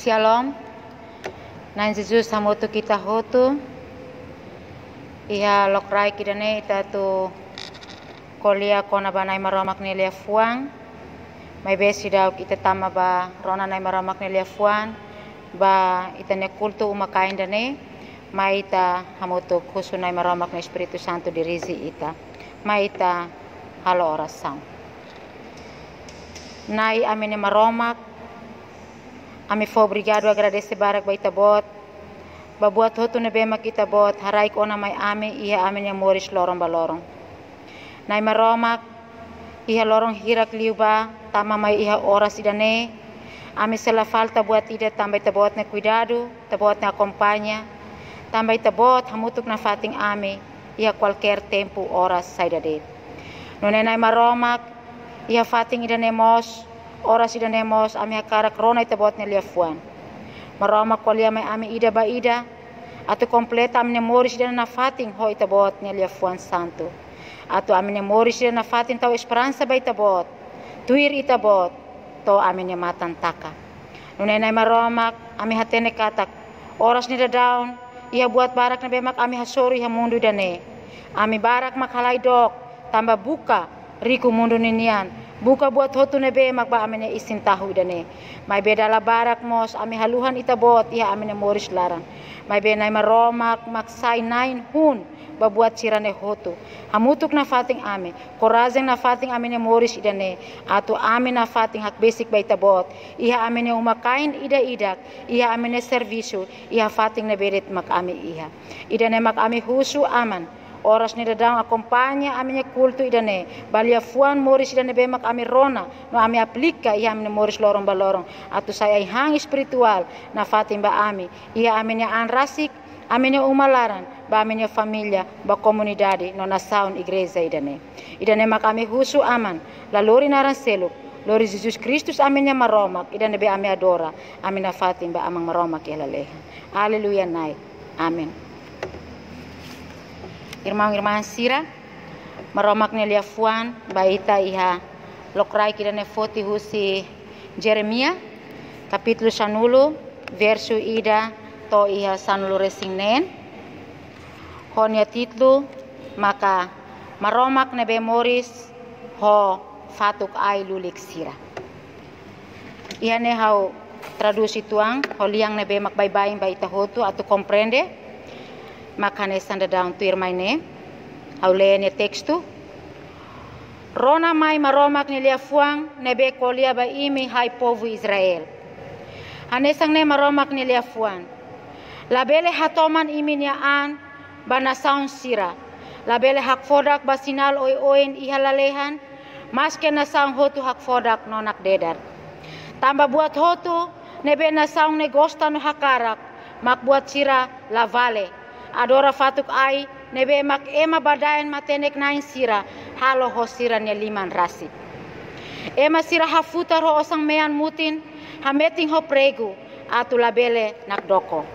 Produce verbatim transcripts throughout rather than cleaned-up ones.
Shalom. Na'i Jesus hamutuk ita hotu. Iha lokraik ida-ne'e ita atu ko'alia kona-ba Na'i Maromak nia liafuan. Maibé seidauk ita tama ba rona Na'i Maromak nia liafuan, ba ita-nia kultu uma-kain ida-ne'e, mai ita hamutuk husu Na'i Maromak nia Espíritu Santu dirije ita. Mai ita halo orasaun. Na'i ami-nia Maromak, ami fó obrigadu, agradese barak ba Ita-Boot, ba buat hotu ne'ebé mak Ita-Boot haraik ona mai ami iha ami-nia moris loron ba loron. Na'i Maromak, iha loron hirak liubá, tama mai iha oras ida-ne'e, ami sei la falta buat ida tanba Ita-Boot nia kuidadu, Ita-Boot nia akompaña, tanba Ita-Boot hamutuk nafatin ami iha kualkér tempu, oras saida de'it. Nune'e Na'i Maromak, iha fatin ida-ne'e mós, oras ida-ne'e mós, ami hakarak rona Ita-Boot nia liafuan. Maromak ko'alia mai ami ida ba ida, atu kompleta ami-nia moris ida-ne'e nafatin ho Ita-Boot nia liafuan santu. Atu ami-nia moris ida-ne'e nafatin tau esperansa ba Ita-Boot, tuir Ita-Boot, to'o ami-nia matan taka. Nune'e Na'i Maromak, ami hatene katak oras ne'e daudaun, iha buat barak ne'ebé mak ami hasoru iha mundu ida-ne'e. Ami barak mak halai dook, tanba buka riku mundu ninian, buka buat hotu ne'ebé mak ba ami-nia isin-tahu ida-ne'e. Maibé dala barak mós ami haluhan Ita-Boot iha ami-nia moris laran. Maibé Na'i Maromak mak sai na'in hun ba buat sira-ne'e hotu. Hamutuk nafatin ami, korajen nafatin ami-nia moris ida-ne'e, atu ami nafatin hakbesik ba Ita-Boot iha ami-nia uma-kain ida-idak, iha ami-nia servisu, iha fatin ne'ebé de'it mak ami iha. Ida-ne'e mak ami husu Aman, oras ne'e daudaun akompaña ami-nia kultu ida-ne'e, ba liafuan moris ida ne'ebé mak ami rona, no ami aplika iha ami-nia moris loron ba loron, atu sai ai-han espirituál nafatin ba ami, iha ami-nia an rasik, ami-nia uma laran, ba ami-nia família, ba komunidade, no nasaun igreja ida-ne'e. Ida-ne'e mak ami husu Aman, la lori naran seluk, lori Jesus Kristus ami-nia Maromak, ida ne'ebé ami adora, ami nafatin ba Aman Maromak iha lalehan. Aleluia Na'i. Amen. Irmaun-irmán sira, Maromak nia liafuan ba ita iha lokraik ida-ne'e foti husi Jeremias, kapítulu sanulu, versu ida to'o iha sanulu-resin-neen. Ho nia títulu maka Maromak ne'ebé moris ho fatuk-ai lulik sira. Iha ne'e ha'u tradús uitoan, ho lian ne'ebé mak baibain ba ita hotu atu komprende, mak hanesan daudaun tuirmai ne'e, ha'u lee nia testu. Rona mai Maromak nia liafuan ne'ebé ko'alia ba imi, hai povu Israel. Hanesan ne'e Maromak nia liafuan. Labele hatoman imi-nia an ba nasaun sira. Labele hakfodak ba sinál oioin iha lalehan, maske nasaun hotu hakfodak no nakdedar. Tanba buat hotu ne'ebé nasaun ne'e gosta no hakarak, mak buat sira la vale. Adora fatuk-ai ne'ebé mak ema badaen matenek-na'in sira halo ho sira-nia liman rasik. Ema sira hafutar ho osan-mean mutin, hametin ho pregu, atu labele nakdoko.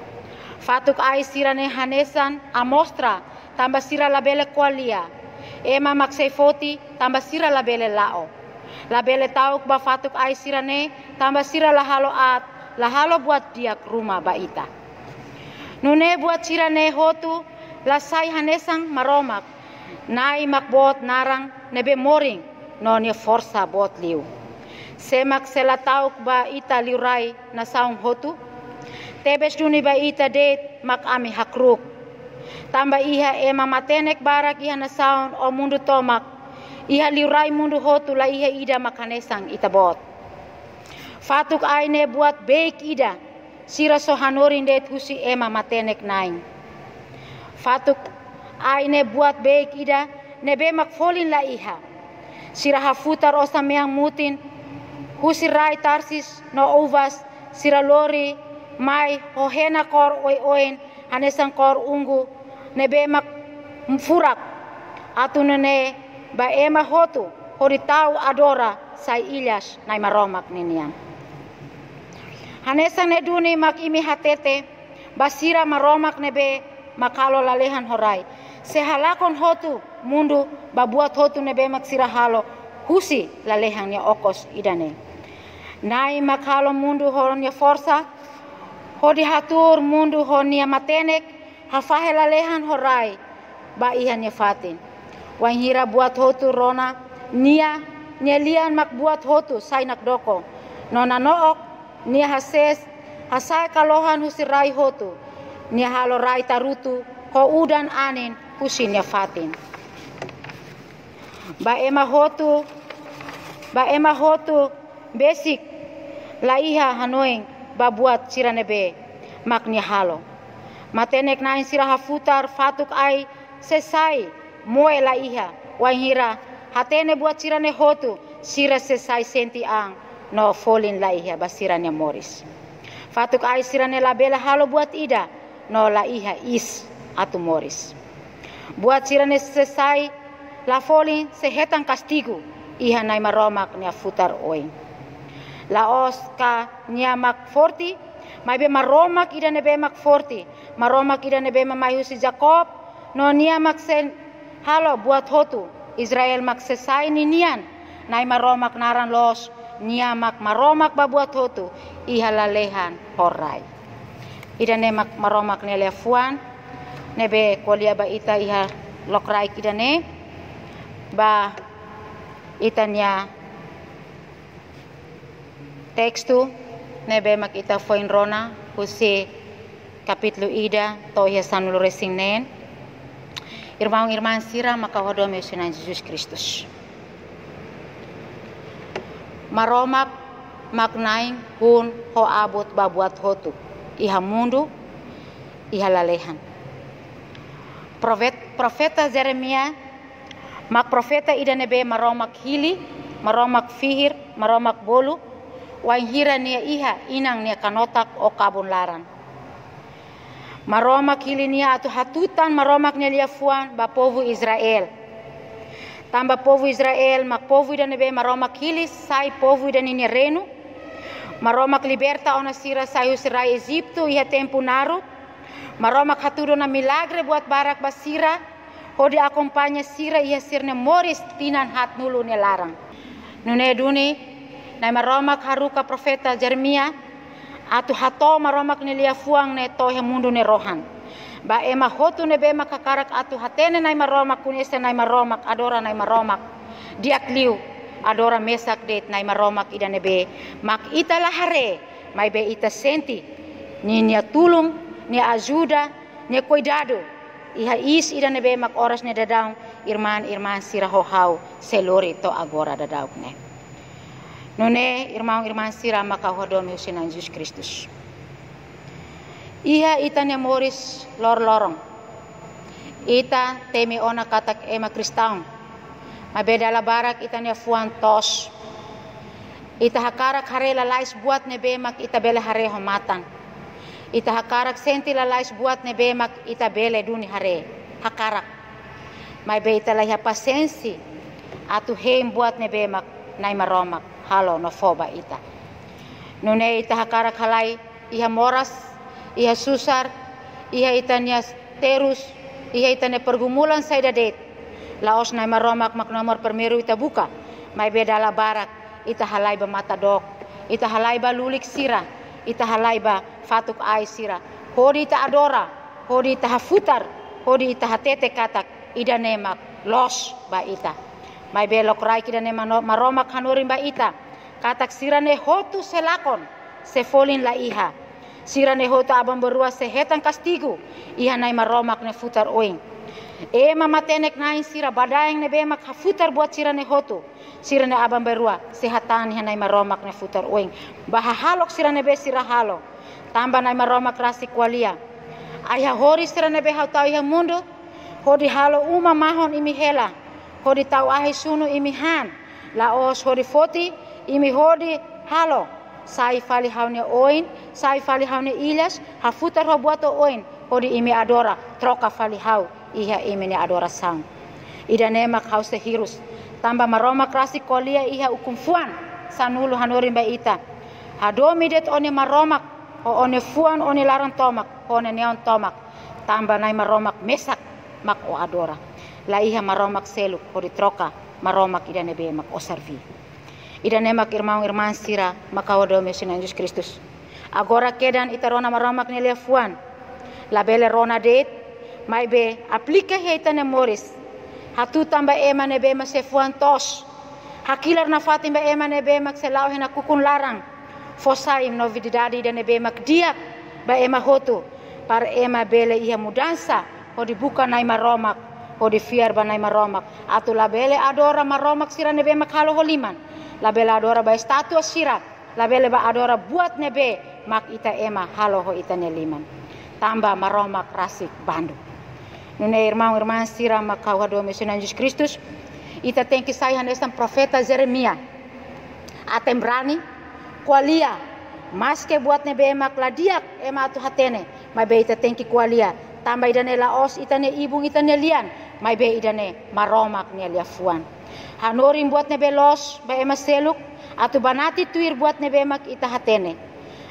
Fatuk-ai sira-ne'e hanesan amostra, tanba sira labele ko'alia. Ema mak sei foti, tanba sira labele la'o. Labele ta'uk ba fatuk-ai sira-ne'e, tanba sira la halo aat, la halo buat di'ak ruma ba ita. Nune'e buat sira-ne'e hotu la sai hanesan Maromak, Na'i mak boot naran, ne'ebé morin, no nia forsa boot liu. Sé mak sei la ta'uk ba ita liurai nasaun hotu? Tebes duni ba ita de'it mak ami hakru'uk. Tanba iha ema matenek barak iha nasaun ou mundu tomak, iha liurai mundu hotu la iha ida mak hanesan Ita-Boot. Fatuk-ai ne'e buat beik ida, sira só hanorin de'it husi ema matenek-na'in. Fatuk-ai ne'e buat beik ida, ne'ebé mak folin la iha. Sira hafutar osan-mean mutin, husi rai Tarsis no Ufaz, sira lori mai ho hena kór oioin, hanesan kór ungu, ne'ebé mak furak, atu nune'e ba ema hotu, hodi tau adora sai ilas Na'i Maromak ninian. Hanesan ne'e duni mak imi hatete, ba sira Maromak ne'ebé mak halo lalehan ho rai, sei halakon hotu mundu ba buat hotu ne'ebé mak sira halo husi lalehan nia okos ida-ne'e. Na'i mak halo mundu ho nia forsa, Hodi hatuur mundu ho nia matenek, hafahe lalehan ho rai ba iha nia fatin. Wainhira buat hotu rona nia, nia lian mak buat hotu sai nakdoko. No nanook, nia hasees, hasa'e kalohan husi rai hotu. Nia halo rai tarutu ho udan-anin husi nia fatin. Ba ema hotu, ba ema hotu besik, la iha hanoin ba buat sira ne'ebé mak nia halo. Matenek-na'in sira hafutar fatuk-ai sei sai, moe la iha. Wainhira hatene buat sira-ne'e hotu, sira sei sai sente an no folin la iha ba sira-nia moris. Fatuk-ai sira-ne'e labele halo buat ida, no la iha iis atu moris. Buat sira-ne'e sei sai la folin, sei hetan kastigu iha Na'i Maromak nia futar oin. La'ós ka nia mak forte, maibé Maromak ida ne'ebé mak forte, Maromak ida ne'ebé mak mai husi Jakob, no nia mak sei halo buat hotu. Israel mak sei sai ninian. Na'i Maromak naran loos, nia mak Maromak ba buat hotu, iha lalehan ho rai. Ida-ne'e mak Maromak nia liafuan ne'ebé ko'alia ba ita iha lokraik ida-ne'e. Ba ita-nia testu ne'ebé mak ita foin rona husi kapítulu ida to'o iha sanulu-resin-neen. Irmaun-irmán sira mak ha'u hadomi husi Na'i Jesus Kristus. Maromak mak na'in hun ho abut ba buat hotu, iha mundu, iha lalehan. Profet-, profeta Jeremias mak profeta ida ne'ebé Maromak hili, Maromak fihir, Maromak bolu, wainhira nia iha inan nia kanotak ou kabun-laran. Maromak hili nia atu hatutan Maromak nia liafuan ba povu Israel. Tanba povu Israel mak povu ida ne'ebé Maromak hili sai povu ida ninia reinu. Maromak liberta ona sira sai husi rai Ejitu iha tempu naruk. Maromak hatudu ona milagre buat barak ba sira, hodi akompaña sira iha sira-nia moris tinan haatnulu nia laran. Nune'e duni, Na'i Maromak haruka profeta Jeremias atu hato'o Maromak nia liafuan ne'e to'o iha mundu nia rohan. Ba ema hotu ne'ebé mak hakarak atu hatene Na'i Maromak, koñese Na'i Maromak, adora Na'i Maromak di'ak liu, adora mesak de'it Na'i Maromak ida ne'ebé mak ita la haree, maibé ita sente ninia tulun, nia ajuda, nia kuidadu iha iis ida ne'ebé mak oras ne'e daudaun, irmaun-irmán sira ho ha'u sei lori to'o agora daudauk ne'e. Nune'e, irmaun-irmán sira mak ha'u hadomi husi Na'i Jesus Kristus, iha ita-nia moris loroloron, ita temi ona katak ema kristaun, maibé dala barak ita-nia fuan toos. Ita hakarak haree lalais buat ne'ebé mak ita bele haree ho matan. Ita hakarak sente lalais buat ne'ebé mak ita bele duni haree, hakarak. Maibé ita la iha pasiénsia atu hein buat ne'ebé mak Na'i Maromak halo no fó ba ita. Nune'e ita hakarak halai iha moras, iha susar, iha ita-nia terus, iha ita-nia pergumulan saida de'it. La'ós Na'i Maromak mak nomor primeiru ita buka, maibé dala barak ita halai ba matan dook, ita halai ba lulik sira, ita halai ba fatuk-ai sira, hodi ita adora, hodi ita hafutar, hodi ita hatete katak ida-ne'e mak loos ba ita. Maibé lokraik ida-ne'e mano-, Maromak hanorin ba ita katak sira-ne'e hotu sei lakon, sei folin la iha. Sira-ne'e hotu aban-bainrua sei hetan kastigu iha Na'i Maromak nia futar oin. Ema matenek-na'in sira badaen ne'ebé mak hafutar buat sira-ne'e hotu, sira-ne'e aban-bainrua sei hatán iha Na'i Maromak nia futar oin ba hahalok sira ne'ebé sira halo. Tanba Na'i Maromak rasik ko'alia: Ai-hahori sira ne'ebé ha'u tau iha mundu, hodi halo uma mahon imi hela, hodi tau ahi sunu imi han, la'ós hodi foti, imi hodi halo sai fali ha'u-nia oin, sai fali ha'u-nia illas, hafutar ho buat oioin, hodi imi adora, troka fali ha'u iha imi-nia adorasaun. Ida-ne'e mak ha'u sei hirus. Tanba Maromak rasik ko'alia iha ukun-fuan sanulu hanorin ba ita: Hadomi de'it ó-nia Maromak ho ó-nia fuan, ó-nia laran tomak, ho ó-nia neon tomak. Tanba Na'i Maromak mesak mak ó adora. La iha maromak seluk hodi troka Maromak ida ne'ebé mak ó serví. Ida-ne'e mak, irmaun-irmán sira mak ha'u hadomi husi Na'i Jesus Kristus, Agora kedan ita rona Maromak nia liafuan. Labele rona de'it, maibé aplika iha ita-nia moris. Hatutan ba ema ne'ebé mak sei fuan toos. Hakilar nafatin ba ema ne'ebé mak sei la'o iha nakukun laran. Fó sai novidade ida ne'ebé mak di'ak ba ema hotu. Para ema bele iha mudansa, hodi buka Nai Maromak, hodi fiar ba Nai Maromak. Atu labele adora maromak sira ne'ebé mak halo ho liman. Labele adora ba estátua sira. Labele ba adora buat ne'ebé mak ita ema halo ho ita-nia liman. Tanba Maromak rasik bandu. Nune'e irmaun irmán sira mak ha'u hadomi husi Na'i Jesus Kristus, ita tenke sai hanesan profeta Jeremias. Aten brani, ko'alia, maske buat ne'ebé mak la di'ak ema atu hatene, maibé ita tenke ko'alia. Tanba ida-ne'e la'ós ita-nia ibun, ita-nia lian, maibé ida-ne'e Maromak nia liafuan. Hanorin buat ne'ebé loos ba ema seluk, atu banati tuir buat ne'ebé mak ita hatene.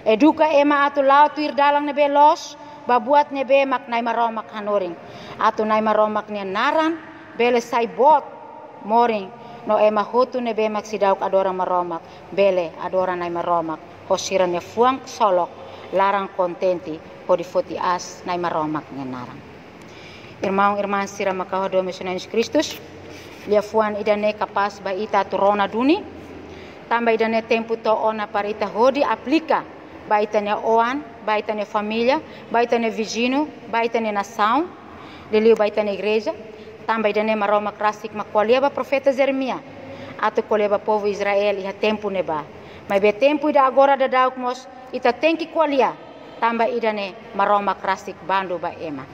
Eduka ema atu la'o tuir dalan ne'ebé loos, ba buat ne'ebé mak Nai Maromak hanorin. Atu Nai Maromak nia naran bele sai boot morin, no ema hotu ne'ebé mak seidauk adora Maromak, bele adora Nai Maromak ho sira-nia fuan ksolok, laran kontente, hodi foti aas Nai Maromak nia naran. Irmaun irmán sira mak ha'u hadomi husi Na'i Jesus Kristus, liafuan ida-ne'e kapás ba ita atu rona duni, tanba ida-ne'e tempu to'o ona para ita hodi aplika ba ita-nia oan, ba ita-nia família, ba ita-nia viziñu, ba ita-nia nasaun, liuliu ba ita-nia igreja. Tanba ida-ne'e Maromak rasik mak ko'alia ba profeta Jeremias atu ko'alia ba povu Israel iha tempu ne'ebá. Maibé tempu ida agora daudauk mós ita tenke ko'alia, tanba ida-ne'e Maromak rasik bandu ba ema.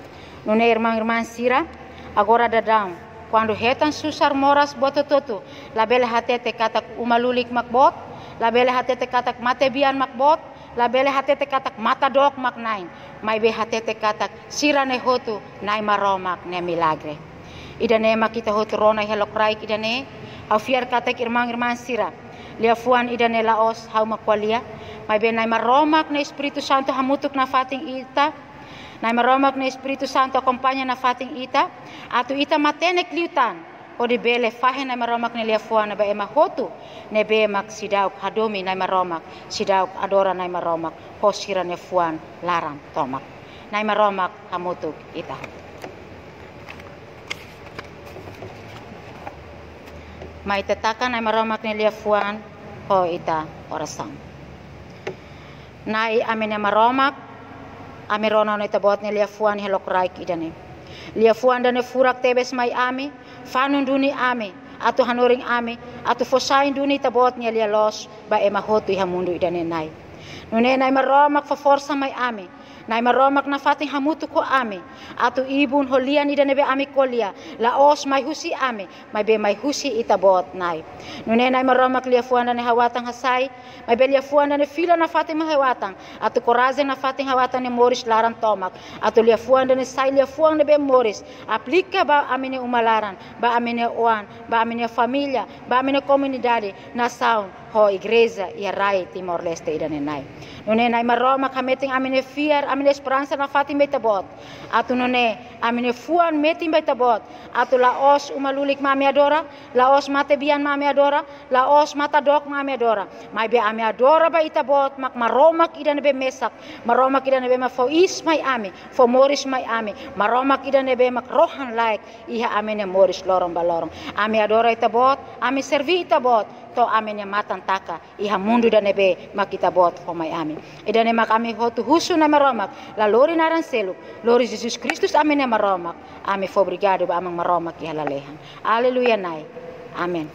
Nune'e irmaun irmán sira, agora daudaun, kuandu hetan susar moras buat hotu-hotu, labele hatete katak uma lulik mak boot, labele hatete katak matebian mak boot, labele hatete katak matan dook mak na'in, maibé hatete katak sira-ne'e hotu Nai Maromak nia milagre. Ida-ne'e mak ita hotu rona iha lokraik ida-ne'e, ha'u fiar katak irmaun irmán sira, liafuan ida-ne'e la'ós ha'u mak ko'alia, maibé Nai Maromak nia Espíritu Santu hamutuk nafatin ita, Nai Maromak nia Espíritu Santu akompaña nafatin ita, atu ita matenek liután, hodi bele fahe Nai Maromak nia liafuan ba ema hotu ne'ebé mak seidauk hadomi Nai Maromak, seidauk adora Nai Maromak ho sira-nia fuan laran tomak. Nai Maromak hamutuk ita hotu. Mai ita taka Nai Maromak nia liafuan ho ita orasaun. Nai, ami-nia Maromak, ami rona ona Ita-Boot nia liafuan iha lokraik ida-ne'e. Liafuan ida-ne'e furak tebes mai ami, fanun duni ami, atu hanorin ami, atu fó sai duni Ita-Boot nia lia-loos ba ema hotu iha mundu ida-ne'e, Nai. Nune'e Nai Maromak fó forsa mai ami, Nai Maromak nafatin hamutuk ho ami, atu ibun ho lian ida ne'ebé ami ko'alia, la'ós mai husi ami, maibé mai husi Ita-Boot, Nai. Nune'e Nai Maromak, liafuan ida-ne'e ha'u-atan hasai, maibé liafuan ida-ne'e fila nafatin mai ha'u-atan, atu korajen nafatin ha'u-atan nia moris laran tomak, atu liafuan ida-ne'e sai liafuan ne'ebé moris, aplika ba ami-nia uma laran, ba ami-nia oan, ba ami-nia família, ba ami-nia komunidade, nasaun, ho igreja iha rai Timor-Leste ida-ne'e, Nai. Nune'e Nai Maromak hametin ami-nia fiar, ami-nia esperansa nafatin ba Ita-Boot. Atu nune'e ami-nia fuan metin ba Ita-Boot. Atu la'ós uma lulik mak ami adora, la'ós matebian mak ami adora, la'ós matan dook mak ami adora. Maibé ami adora ba Ita-Boot mak Maromak ida ne'ebé mesak, Maromak ida ne'ebé mak fó iis mai ami, fó moris mai ami, Maromak ida ne'ebé mak rohan-laek iha ami-nia moris loron ba loron. Ami adora Ita-Boot, ami serví Ita-Boot, to'o ami-nia matan taka iha mundu ida ne'ebé mak Ita-Boot fó mai ami. Ida-ne'e mak ami hotu husu, Nai Maromak, la lori naran seluk, lori Jesus Kristus, ami-nia Maromak. Ami fó obrigadu ba Aman Maromak iha lalehan. Aleluia, Nai. Amen.